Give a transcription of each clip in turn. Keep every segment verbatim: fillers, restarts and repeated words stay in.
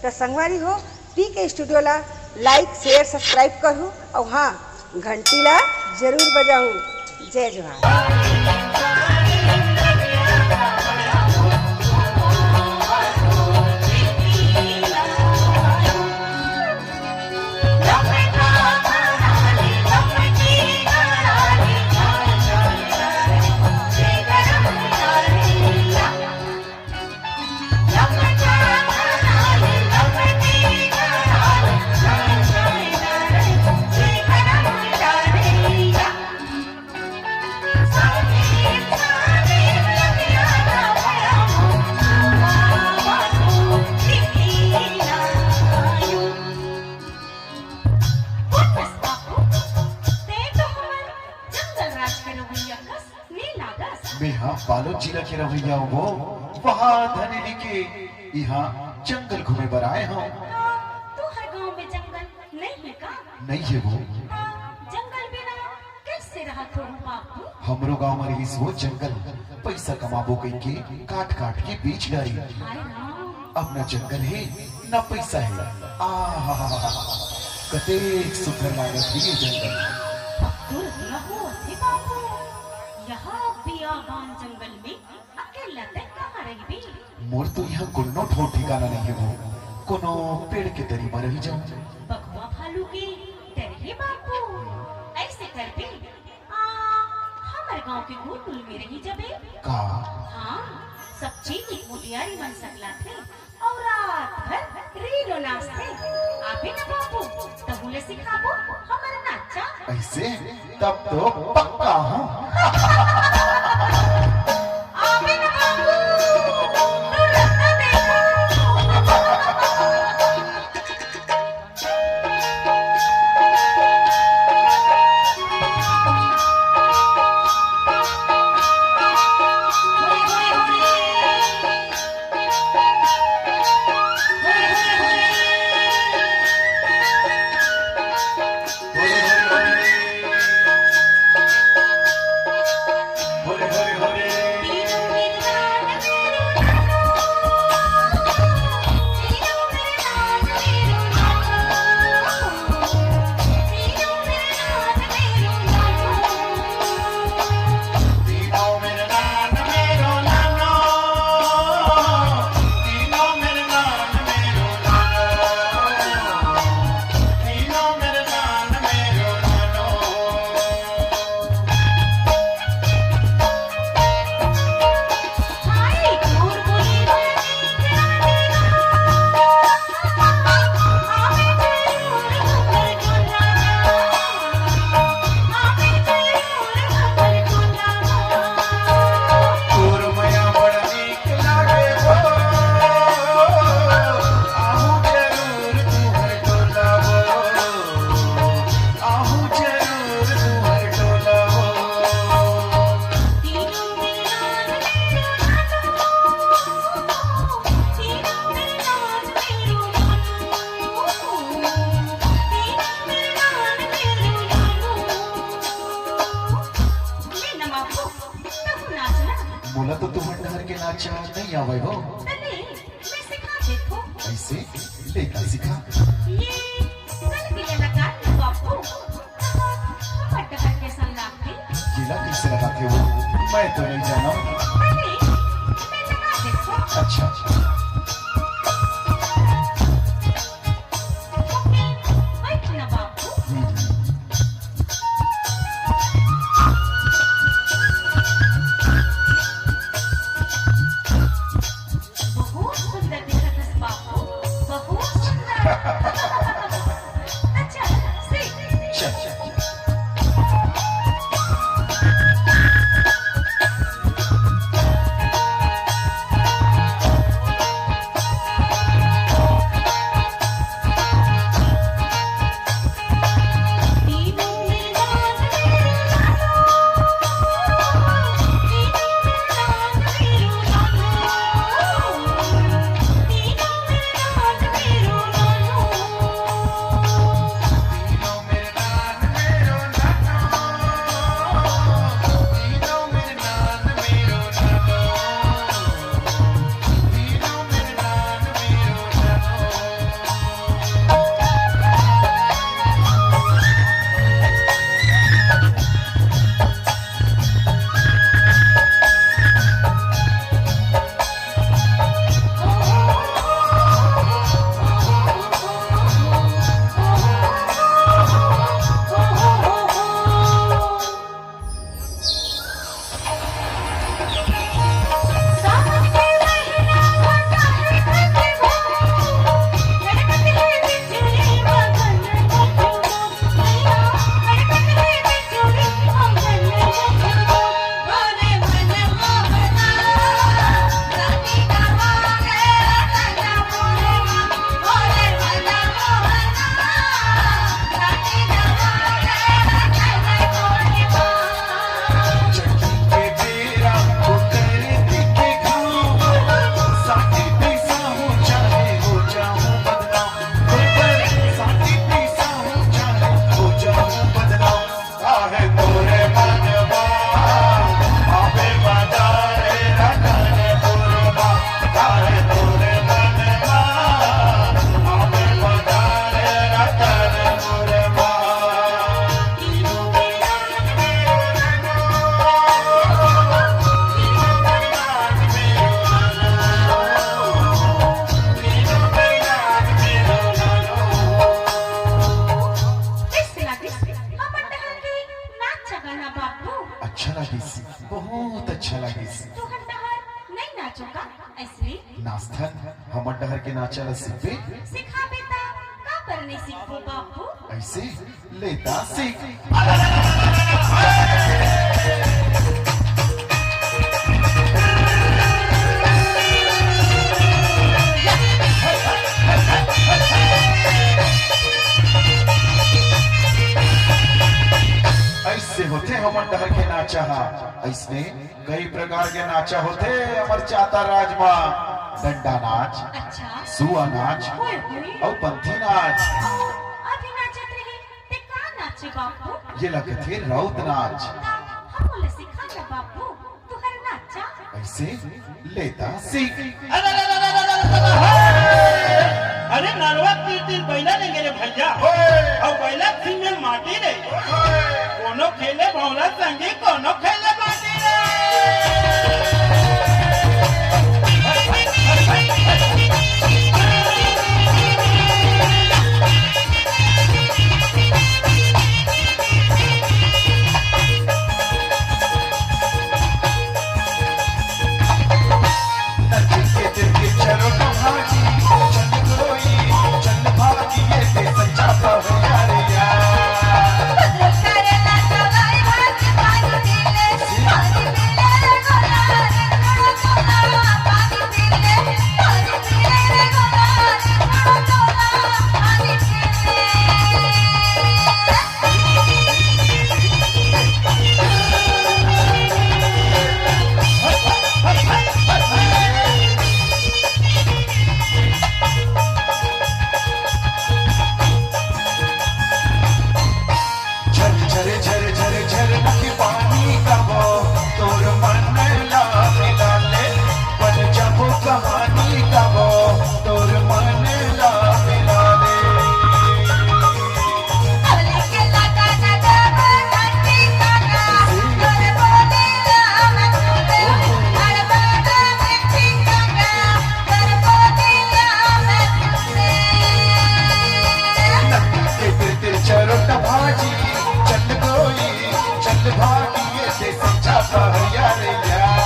त संगवारी हो, पीके स्टूडियो ला like, share, subscribe करहू अउ हाँ, घंटी ला जरूर बजाहू। जय जोहार। जंगल राज के रवैया कस नी लागस। मैं हा बालोद जिला के रवैया हूँ वो। वहाँ धनेली के यहाँ जंगल घूमे बर आए हूँ। हाँ, तुहर गाँव में जंगल नहीं है का? नहीं है वो। हाँ, जंगल बिना कैसे रहत हो बापू? हमरो गाँव में रहिस वो जंगल, पैसा कमाबो कहिके काट काट के बेच डारी। हाय राम। अब न जंगल हे, न पैसा हे। आहा, कतेक सुंदर लागत हे ये जंगल। दूर न हो थे बाबू, यहाँ बियाबान जंगल में अकेला तै कहाँ रहिबे? मोर तो यहाँ कोनो ठो ठिकाना नहीं हे वो, कोनो पेड़ के तरी म रही जाऊँ। बघवा भालू के डर हे बाबू, ऐसे करबे आ, हमर गांव के गोकुल में रही जबे। का? हाँ, सब चीनी मुटियारी मन सकलाथे अउ रात भर रीलो नाचथे। आबे न बाबू, तहूँ ले सिखाबो हमर नाचा। ऐसे? तब तो पक्का हूँ। आबे न बाबू, तू रस्ता देखो। मोला तो तुमन डहर के नाचा नहीं आवय हो। अरे, मैं सिखा देथों। ऐसे? ले का सिखा। ये कल के कलाकार बापू, हमर डहर के संग लागथे। ये ला कैसे लगाथे हो? मैं तो नहीं जाना। अरे, मैं लगा देथों। अच्छा। ओके, बैठ ना बापू। हम्म। बहुत सुंदर दिखत हस बापू, बहुत सुंदर। के नाचा ल सीखबे? सिखाबे त काबर नइ सीखबो बापू? अइसे ले त सीख। अइसे होथे हमर डहर के नाचा ह। अइसने कई प्रकार के नाचा होथे हमर चाता राज म। डंडा नाच, अच्छा। सुआ नाच होय, होय। अउ पंथी नाच। अउ अभी नाचत रही, ते का नाचे बापू? ये ला कथे राउत नाच। त हमन ला सिखा ना बापू, तुहर नाचा। अइसे ले त सीख। अरे, अरे, अरे, अरे, अरे, अरे, हे! अरे, नरवा तीर तीर बैला लेंगे रे भैया। ओए! अउ बैला सिंह में माटी रे। ओए! कोनो खेले भौला संगी, कोनो खेले माटी रे। झर झर झर झर झर नदी पानी कबो तोर मन ला मिला ले, बन जाबो कहानी कबो तोर मन ला मिला ले। नदी के तीर तीर चरोट भाजी, चल गोई, चल भागी, ये दे समझा पहरिया रे यार।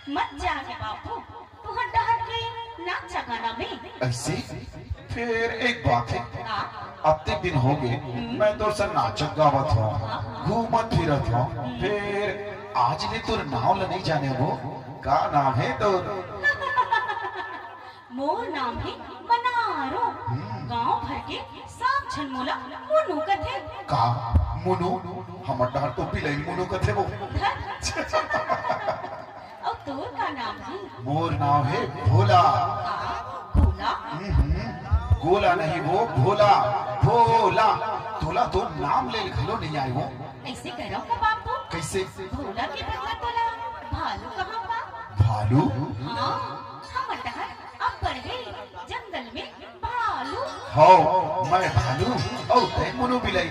मत जा रे बापू, तुहर डहर के नाचा गाना में। अइसे? फेर एक बात हे, का? अतेक दिन होगे, हम्म। मैं तोर संग नाचत गावत हंव, हाँ, हाँ। घूमत फिरत हंव, हम्म। फेर आज ले तोर नांव ल नइ जाने हंव। का नाम हे तोर? मोर नाम हे मनारो। हम्म। गांव भर के सब झन मोला मुनु कथे। का मुनु? हमर डहर तो बिलई मुनु कथे वो। धत। अउ तोर का नाम हे? मोर नाम हे भोला। का? गोला? हम्म, गोला नहीं वो, भोला, भोला। तोला तो नाम ले घलो नइ आय वो। अइसे करव का बापू? कइसे? भोला के बदला तोला भालू कहंव का? भालू? हाँ, हमर डहर अब्बड़ हे जंगल में भालू। हव, मैं भालू अउ तैं मुनु बिलई।